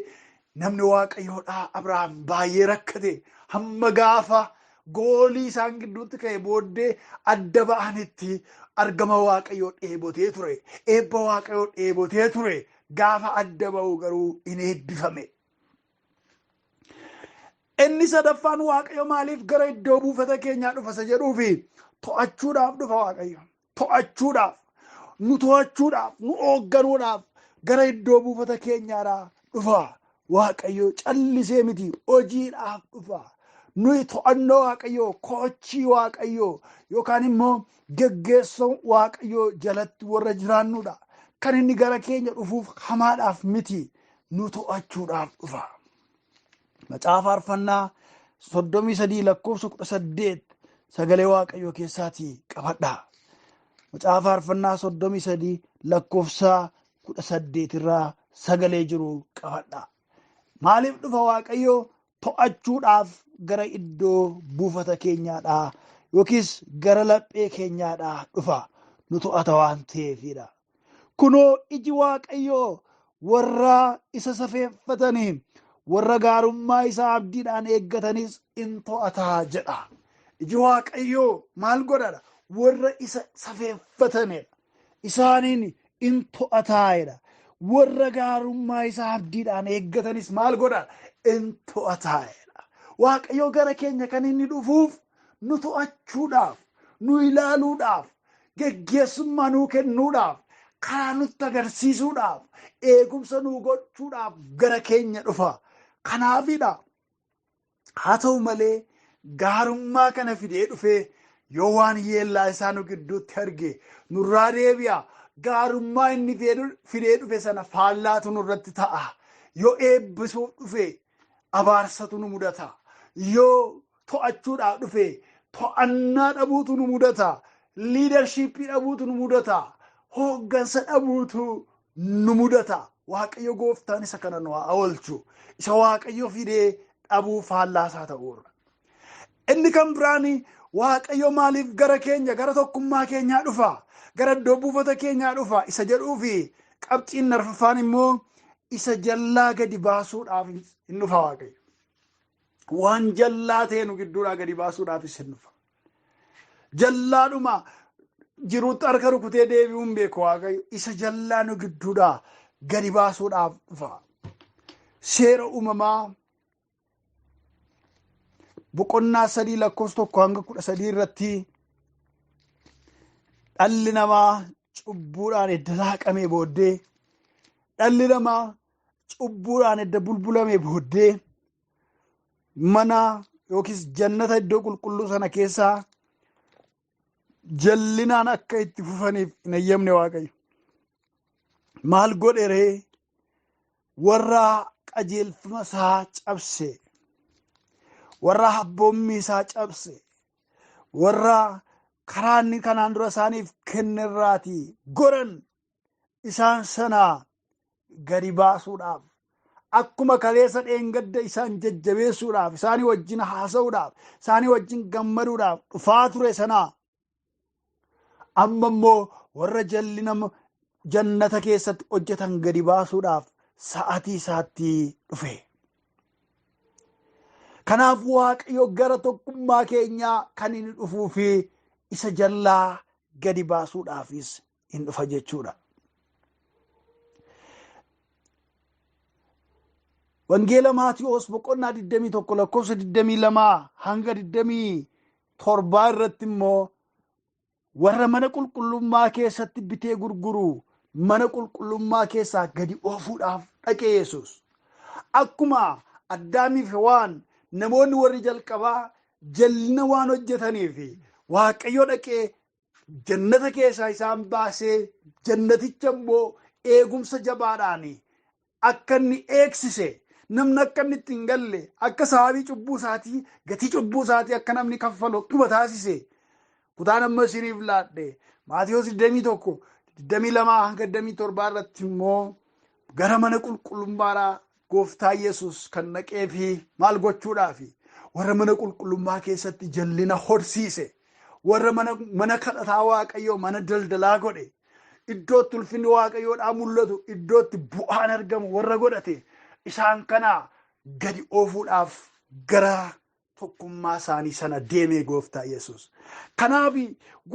namni Waaqayyoodhaa Abrahaam baay'ee rakkate. Hamma gaafa goolii isaan gidduutti ka'e booddee adda ba'anitti argama Waaqayyoo dheebotee ture. Eebba Waaqayyoo dheebotee ture. Gaafa adda ba'u garuu in eebbifame. Inni sadaffaan Waaqayyo maaliif gara iddoo buufata keenyaa dhufa isa jedhuufi to'achuudhaaf dhufa Waaqayyo. To'achuudhaaf, nu to'achuudhaaf, nu hoogganuudhaaf gara iddoo buufata keenyaadhaa dhufa. Waaqayyo callisee miti, hojiidhaaf dhufa. Nuyi to'annoo Waaqayyoo, koochii Waaqayyoo yookaan immoo geggeessoo Waaqayyoo jalatti warra jiraannudha. Kan inni gara keenya dhufuuf hamaadhaaf miti, nu to'achuudhaaf dhufa. Macaafa Faarfannaa 33 lakkoofsa 18 sagalee Waaqayyoo keessaatii qabadha. Macaafa Faarfannaa 33 lakkoofsa 18 irraa sagalee jiru qabadha. Maaliif dhufa Waaqayyoo? To'achuudhaaf gara iddoo buufata keenyaadhaa yookiis gara laphee keenyaadhaa dhufa. Nu to'ata waan ta'eefidha. Kunoo iji Waaqayyoo warra isa safeeffatanii warra gaarummaa isaa abdiidhaan eeggatanis in to'ataa jedha. Iji Waaqayyoo maal godhadha? Warra isa safeeffatanidha. Isaaniin in to'ataa'edha. Warra gaarummaa isaa abdiidhaan eeggatanis maal godha? In to'ataa'edha. Waaqayyo gara keenya kan inni dhufuuf nu to'achuudhaaf, nu ilaaluudhaaf, geggeessummaa nuu kennuudhaaf, karaa nutti agarsiisuudhaaf, eegumsa nuu gochuudhaaf gara keenya dhufa. Kanaafidha. Haa ta'u malee gaarummaa kana fidee dhufee yoo waan yeellaa isaa nu gidduutti arge nurraa deebi'a. Gaarummaa inni fidee dhufe sana faallaatu nurratti ta'a. Yoo eebbisuuf dhufe abaarsatu nu mudata. Yoo to'achuudhaaf dhufe to'annaa dhabuutu nu mudata. Liidarshiippii dhabuutu nu mudata. Hooggansa dhabuutu nu mudata. Waaqayyo gooftaan isa kana nu haa oolchu. Isa Waaqayyo fidee dhabuu faallaa isaa ta'uurra. Inni kan biraan Waaqayyo maaliif gara keenya, gara tokkummaa keenyaa dhufa? Gara iddoo buufata keenyaa dhufa? Isa jedhuufi qabxiin arfaffaan immoo isa jallaa gadi baasuudhaaf hin dhufa Waaqayyo. Waan jallaa ta'e nu gidduudhaa gadi baasuudhaafis hin dhufa. Jallaadhuma jiruutti harka rukutee deebi'uu hin beeku Waaqayyo. Isa jallaa nu gidduudhaa gadi baasuudhaaf dhufa. Seera uumamaa boqonnaa 3 lakkoofsa 1 hanga 13 irratti dhalli namaa cubbuudhaan edda laaqamee booddee, dhalli namaa cubbuudhaan edda bulbulamee booddee mana yookiis jannata iddoo qulqulluu sana keessaa jallinaan akka itti fufaniif hin eeyyamne Waaqayyo. Maal godhe ree? Warra qajeelfama isaa cabse, warra abboommii isaa cabse, warra karaa inni kanaan dura isaaniif kennerraatii goran isaan sana gadi baasuudhaaf, akkuma kaleessa dheengadda isaan jajjabeessuudhaaf, isaanii wajjin haasa'uudhaaf, isaanii wajjin gammaduudhaaf dhufaa ture sana amma immoo warra jallina jannata keessatti hojjetan gadi baasuudhaaf sa'atii isaatti dhufe. Kanaaf Waaqayyo gara tokkummaa keenyaa kan inni dhufuu fi isa jallaa gadi baasuudhaafis hin dhufa jechuudha. Wangeela Maatiyoos boqonnaa 21 lakkoofsa 22 hanga 27 irratti immoo warra mana qulqullummaa keessatti bitee gurguru mana qulqullummaa keessaa gadi oofuudhaaf dhaqe Yesuus. Akkuma Addaamii fi Hewaan namoonni warri jalqabaa jallina waan hojjetaniif Waaqayyo dhaqee jannata keessaa isaan baasee jannaticha immoo eegumsa jabaadhaan akka inni eegsise, namni akka inni itti hin galle, akka sababii cubbuu isaatii, gatii cubbuu isaatii akka namni kaffalu akkuma taasise, Kutaan amma isiniif laadhe Maatiyoos 21, 22 hanga 27 irratti immoo gara mana qulqullummaadhaa gooftaa Yesuus kan naqee fi maal gochuudhaafi warra mana qulqullummaa keessatti jallina horsiise, warra mana kadhataa Waaqayyoo mana daldalaa godhe, iddootti ulfinni Waaqayyoodhaa mul'atu, iddootti bu'aan argamu warra godhate, isaan kana gadi oofuudhaaf gara tokkummaa isaanii sana deemee gooftaa Yesuus. Kanaaf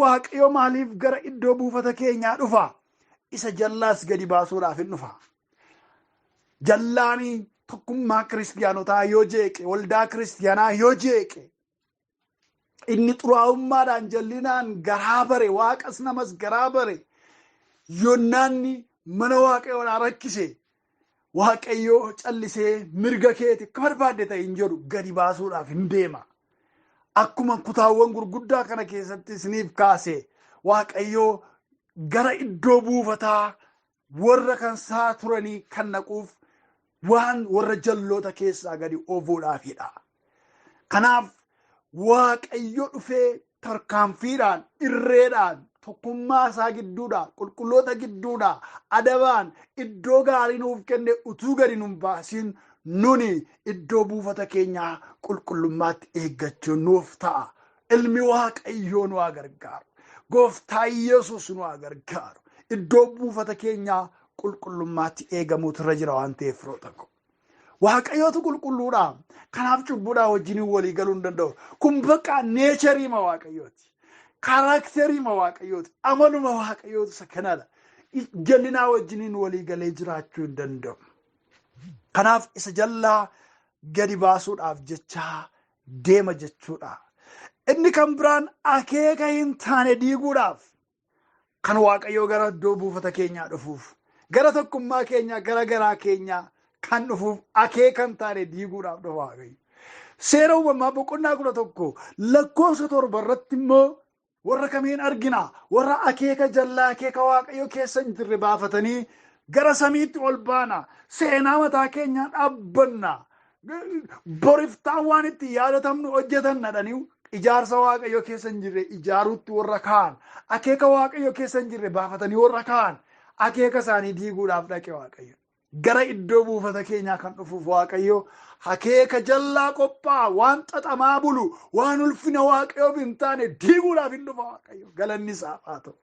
Waaqayyo maaliif gara iddoo buufata keenyaa dhufa? Isa jallaas gadi baasuudhaaf hin dhufa. Jallaanii tokkummaa kiristiyaanotaa yoo jeeqe, waldaa kiristiyaanaa yoo jeeqe, inni xuraa'ummaadhaan jallinaan garaa bare, waaqas namas garaa bare, yonnaanni mana Waaqayyoodhaa rakkise, Waaqayyoo callisee mirga keeti akka barbaadde ta'e hin jedhu, gadi baasuudhaaf hin deema. Akkuma kutaawwan gurguddaa kana keessatti isiniif kaase, Waaqayyoo gara iddoo buufataa warra kan isaa turanii kan naquuf waan warra jalloota keessaa gadi oofuudhaafidha. Kanaaf Waaqayyo dhufee tarkaanfiidhaan, irreedhaan, tokkummaa isaa gidduudhaa, qulqulloota gidduudhaa, adabaan iddoo gaarii nuuf kenne utuu gadi nun baasiin nuni iddoo buufata keenyaa qulqullummaatti eeggachuu nuuf ta'a. Ilmi Waaqayyoo nu haa gargaaru. Gooftaa Yesuus nu haa gargaaru. Iddoo buufata keenyaa qulqullummaatti eegamuutu irra jira waan ta'eef firoota koo. Waaqayyootu qulqulluudha. Kanaaf cubbuudhaa wajjin walii galuu hin danda'u. Kun bakka neecheriima Waaqayyooti. Kaaraakteriima Waaqayyooti. Amaluma Waaqayyooti isa kanadha. Jallinaa wajjiniin walii galee jiraachuu hin danda'u. Kanaaf isa jallaa gadi baasuudhaaf jecha deema jechuudha. Inni kan biraan akeeka hin taane diiguudhaaf kan Waaqayyoo gara iddoo buufata keenyaa dhufuuf, gara tokkummaa keenyaa, gara garaa keenyaa kan dhufuuf akeeka hin taane diiguudhaaf dhufa Waaqayyo. Seera uumamaa boqonnaa 11 lakkoofsa 7 irratti immoo warra kamiin argina? Warra akeeka jallaa, akeeka Waaqayyo keessa hin jirre baafatanii gara samiitti ol baana, seenaa mataa keenyaa dhaabbanna, boriftaan waan itti yaadatamnu hojjetan dhadhanii ijaarsa Waaqayyo keessa hin jirre ijaaruutti warra ka'an, akeeka Waaqayyo keessa hin jirre baafatanii warra ka'an, akeeka isaanii diiguudhaaf dhaqe Waaqayyo. Gara iddoo buufata keenyaa kan dhufuuf Waaqayyo akeeka jallaa qophaa'a, waan xaxamaa bulu, waan ulfina Waaqayyoof hin taane diiguudhaaf hin dhufa Waaqayyo. Galanni isaaf haa ta'u.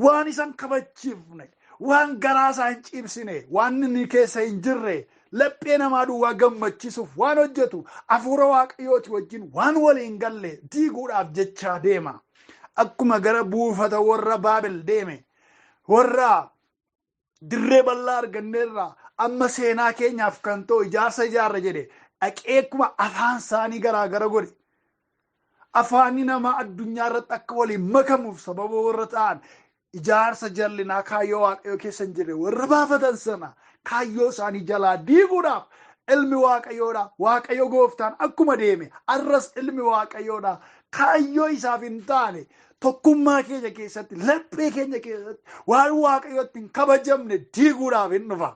Waan isan kabachiifne, waan garaa isaa hin ciibsine, waan inni keessa hin jirre, laphee namaa duwwaa gammachiisuuf waan hojjetu, hafuura Waaqayyooti wajjin waan waliin galle diiguudhaaf jechaa deema. Akkuma gara buufata warra Baabel deeme, warra dirree bal'aa arganneerra amma seenaa keenyaaf kan ta'u ijaarsa ijaarra jedhe, dhaqee akkuma afaan isaanii garaa gara godhe. Afaanni namaa addunyaa irratti akka waliin makamuuf sababa warra ta'an, ijaarsa jallinaa kaayyoo Waaqayyoo keessa hin jirre warra baafatan sana kaayyoo isaanii jalaa diiguudhaaf ilmi Waaqayyoodha. Waaqayyo gooftaan akkuma deeme arras ilmi Waaqayyoodha. Kaayyoo isaaf hin taane tokkummaa keenya keessatti, laphee keenya keessatti waan Waaqayyootti hin kabajamne diiguudhaaf hin dhufa.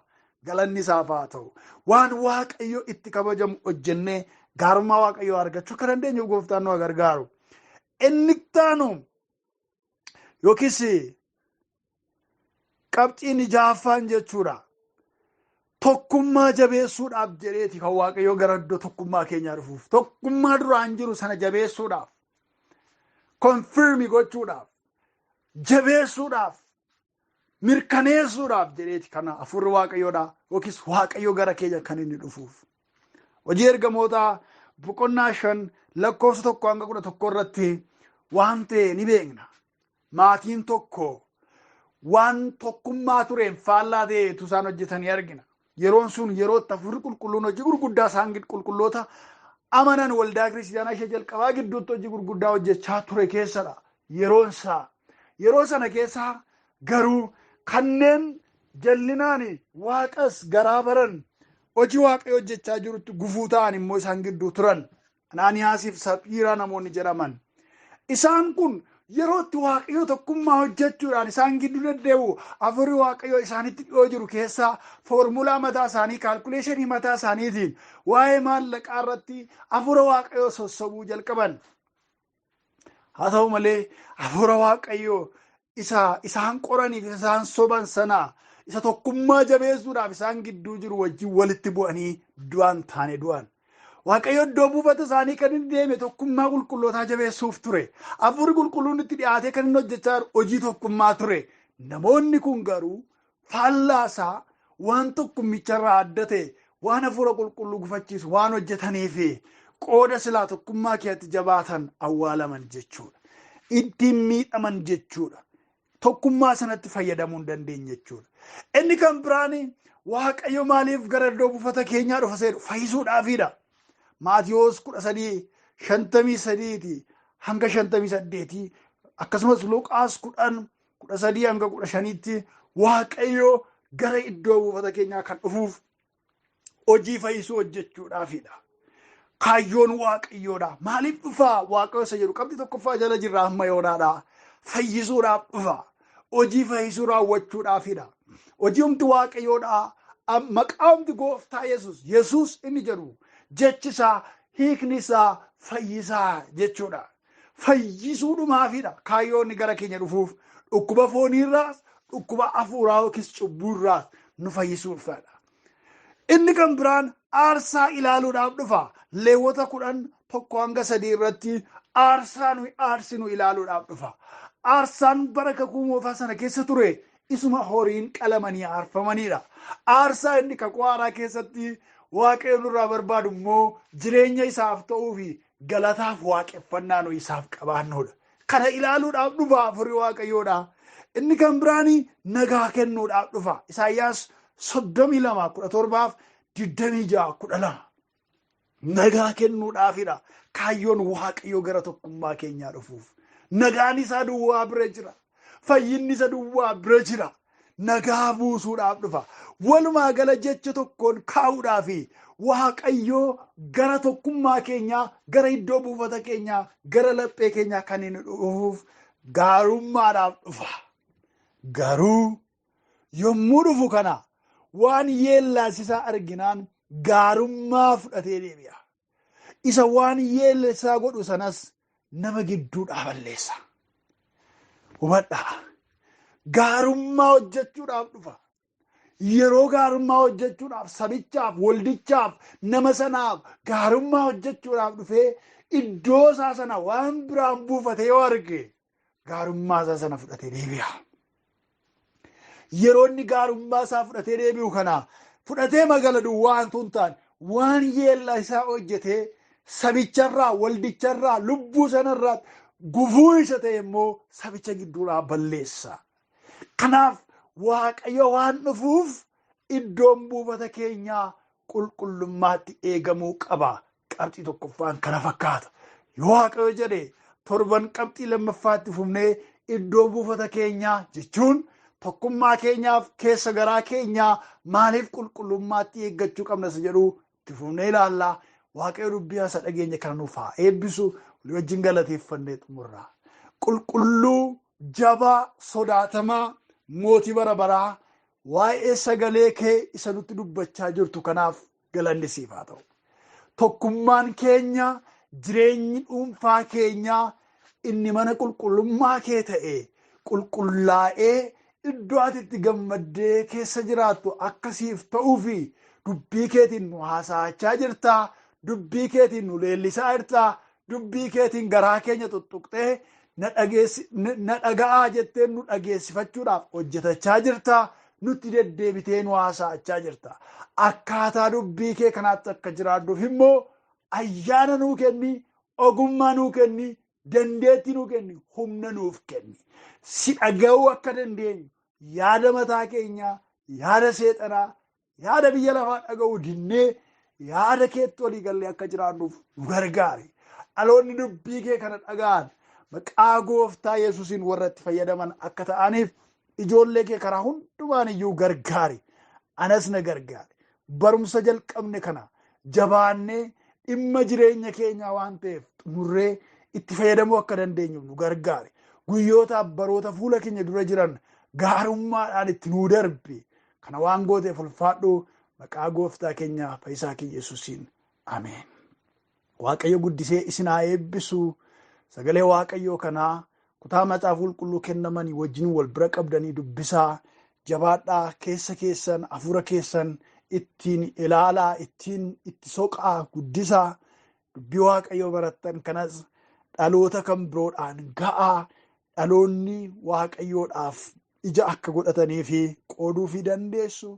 Galanni isaaf haa ta'u. Waan Waaqayyo itti kabajamu hojjennee gaarummaa Waaqayyoo argachuu akka dandeenyuuf gooftaan nu gargaaru. Inni ittaanu yookiis qabxiin ja'affaan jechuudha. Tokkummaa jabeessuudhaaf jedheeti kan Waaqayyoo gara iddoo tokkummaa keenyaa dhufuuf. Tokkummaa duraan jiru sana jabeessuudhaaf, konfirmi gochuudhaaf, jabeessuudhaaf, mirkaneessuudhaaf jedheeti kana hafuurri Waaqayyoodha yookiis Waaqayyoo gara keenya kan inni dhufuuf. Hojii ergamootaa boqonnaa 5 lakkoofsa 1 hanga 11 irratti waan ta'e ni beekna. Maatiin tokko waan tokkummaa tureen faallaa ta'etu isaan hojjetanii argina. Yeroon sun yeroo itti hafuurri qulqulluun hojii gurguddaa isaan qulqulloota amanan waldaa kiristiyaanaa ishee jalqabaa gidduutti hojii gurguddaa hojjechaa ture keessadha. Yeroon isaa. Yeroo sana keessa garuu kanneen jallinaan waaqas garaa baran hojii waaqayyo hojjechaa jirutti gufuu ta'an immoo isaan gidduu turan. Anaaniyaasiif Saphiiraa namoonni jedhaman. Isaan kun yeroo itti waaqayyo tokkummaa hojjechuudhaan isaan gidduu deddeebi'u, hafuurri waaqayyoo isaanitti dhiyoo jiru keessaa foormulaa mataa isaanii, kaalkuleeshinii mataa isaaniitiin waa'ee maallaqaa irratti hafuura waaqayyoo sossobuu jalqaban. Haa ta'u malee hafuura Waaqayyoo isa isaan qoraniif isaan soban sana isa tokkummaa jabeessuudhaaf isaan gidduu jiru wajjin walitti bu'anii du'an taane du'an. Waaqayyo iddoo buufata isaanii kan inni deeme tokkummaa qulqullootaa jabeessuuf ture. Hafuurri qulqulluun itti dhiyaatee kan inni hojjechaa jiru hojii tokkummaa ture. Namoonni kun garuu faallaasaa waan tokkummicharraa adda ta'e, waan hafuura qulqulluu gufachiisu waan hojjetaniif qooda silaa tokkummaa keessatti jabaatan awwaalaman jechuudha. Ittiin miidhaman jechuudha. Tokkummaa sanatti fayyadamuu hin dandeenye jechuudha. Inni kan biraan Waaqayyo maaliif gara iddoo buufata keenyaa dhufa seedu fayyisuudhaafiidha. Maatiyoos 13:53 hanga 58, akkasumas Luqaas 10:13 hanga 15tti Waaqayyo gara iddoo buufata keenyaa kan dhufuuf hojii fayyisuu hojjechuudhaafiidha. Kaayyoon Waaqayyoodha. Maaliif dhufaa Waaqayyo isa jedhu qabxii tokkoffaa jala jirra amma yoonaadha. Fayyisuudhaaf dhufa. Hojii fayyisuu raawwachuudhaafidha. Hojii humti Waaqayyoodha. Maqaa humti gooftaa Yesuus. Yesuus inni jedhu jechi isaa hiikni isaa fayyisaa jechuudha. Fayyisuudhumaafidha. Kaayyoon gara keenya dhufuuf dhukkuba fooniirraas, dhukkuba hafuuraa yookiis cubbuurraas nu fayyisuufidha. Inni kan biraan aarsaa ilaaluudhaaf dhufa. Leewwota 10:1 hanga 3 irratti aarsaa nuyi aarsinu ilaaluudhaaf dhufa. Aarsaan bara kakuu moofaa sana keessa ture isuma horiin qalamanii aarfamanidha. Aarsaa inni kakuu haaraa keessatti Waaqayyo nurraa barbaadu immoo jireenya isaaf ta'uu fi galataaf waaqeffannaa nuyi isaaf qabaannudha. Kana ilaaluudhaaf dhufa hafuurri Waaqayyoodha. Inni kan biraan nagaa kennuudhaaf dhufa. Isaayyaas 32:17 26:12. Nagaa kennuudhaafidha. Kaayyoon Waaqayyoo gara tokkummaa keenyaa dhufuuf. Nagaan isaa duwwaa bira jira. Fayyinni isa duwwaa bira jira. Nagaa buusuudhaaf dhufa. Walumaa gala jecha tokkoon kaa'uudhaaf Waaqayyoo gara tokkummaa keenyaa, gara iddoo buufata keenyaa, gara laphee keenyaa kan inni dhufuuf gaarummaadhaaf dhufa. Garuu yommuu dhufu kana waan yeellaasisaa arginaan gaarummaa fudhatee deebi'a. Isa waan yeellessaa godhu sanas nama gidduudhaa balleessa. Hubadhaa. Gaarummaa hojjechuudhaaf dhufa. Yeroo gaarummaa hojjechuudhaaf sabichaaf, waldichaaf, nama sanaaf gaarummaa hojjechuudhaaf dhufee iddoo isaa sana waan biraan buufate yoo arge gaarummaa isaa sana fudhatee deebi'a. Yeroo inni gaarummaa isaa fudhatee deebi'u kana fudhatee magala duwwaa utuu hin taane waan yeellaa isaa hojjetee sabicharraa, waldicharraa, lubbuu sanarraa gufuu isa ta'e immoo sabicha gidduudhaa balleessa. Kanaaf Waaqayyo waan dhufuuf iddoon buufata keenyaa qulqullummaatti eegamuu qaba. Qabxii tokkoffaan kana fakkaata. Yoo Waaqayyo jedhe torban qabxii lammaffaatti fufnee iddoo buufata keenyaa jechuun tokkummaa keenyaaf keessa garaa keenyaa maaliif qulqullummaatti eeggachuu qabna isa jedhu itti fufnee ilaalla. Waaqayyo dubbii isa dhageenya kana nuuf haa eebbisu. Walii wajjin galateeffannee xumurra. Qulqulluu, jabaa, sodaatamaa, mootii bara baraa, waa'ee sagalee kee isa nutti dubbachaa jirtu kanaaf galanni siif haa ta'u. Tokkummaan keenya, jireenyi dhuunfaa keenyaa inni mana qulqullummaa kee ta'e qulqullaa'ee iddoo ati itti gammaddee keessa jiraattu akkasiif ta'uu fi dubbii keetiin nu haasa'achaa jirtaa, dubbii keetiin nu leellisaa jirtaa, dubbii keetiin garaa keenya tuttuqxee na dhaga'aa jettee nu dhageessifachuudhaaf hojjetachaa jirtaa, nutti deddeebitee nu haasa'achaa jirta. Akkaataa dubbii kee kanaatti akka jiraannuuf immoo ayyaana nuu kenni, ogummaa nuu kenni, dandeettii nuu kenni, humna nuuf kenni. Si dhaga'uu akka dandeenyu yaada mataa keenyaa, yaada seexanaa, yaada biyya lafaa dhaga'uu dinnee yaada keetti walii gallee akka jiraannuuf nu gargaari. Dhaloonni dubbii kee kana dhaga'an maqaa gooftaa Yesuusiin warra itti fayyadaman akka ta'aniif ijoollee kee karaa hundumaan iyyuu gargaari. Anas na gargaari. Barumsa jalqabne kana jabaannee dhimma jireenya keenyaa waan ta'eef xumurree itti fayyadamuu akka dandeenyuuf nu gargaari. Guyyootaaf baroota fuula keenya dura jiran gaarummaadhaan itti nuu darbi. Kana waan gooteef ulfaadhu, maqaa gooftaa keenya fayyisaa keenya Yesuusiin. Ameen. Waaqayyo guddisee isin haa eebbisu. Sagalee Waaqayyoo kanaa kutaa Macaafa Qulqulluu kennamanii wajjin wal bira qabdanii dubbisaa. Jabaadhaa, keessa keessan, hafuura keessan ittiin ilaalaa, ittiin itti soqaa, guddisaa. Dubbii Waaqayyoo barattan kanas dhaloota kan biroodhaan ga'aa. Dhaloonni Waaqayyoodhaaf ija akka godhatanii fi qooduu fi dandeessu.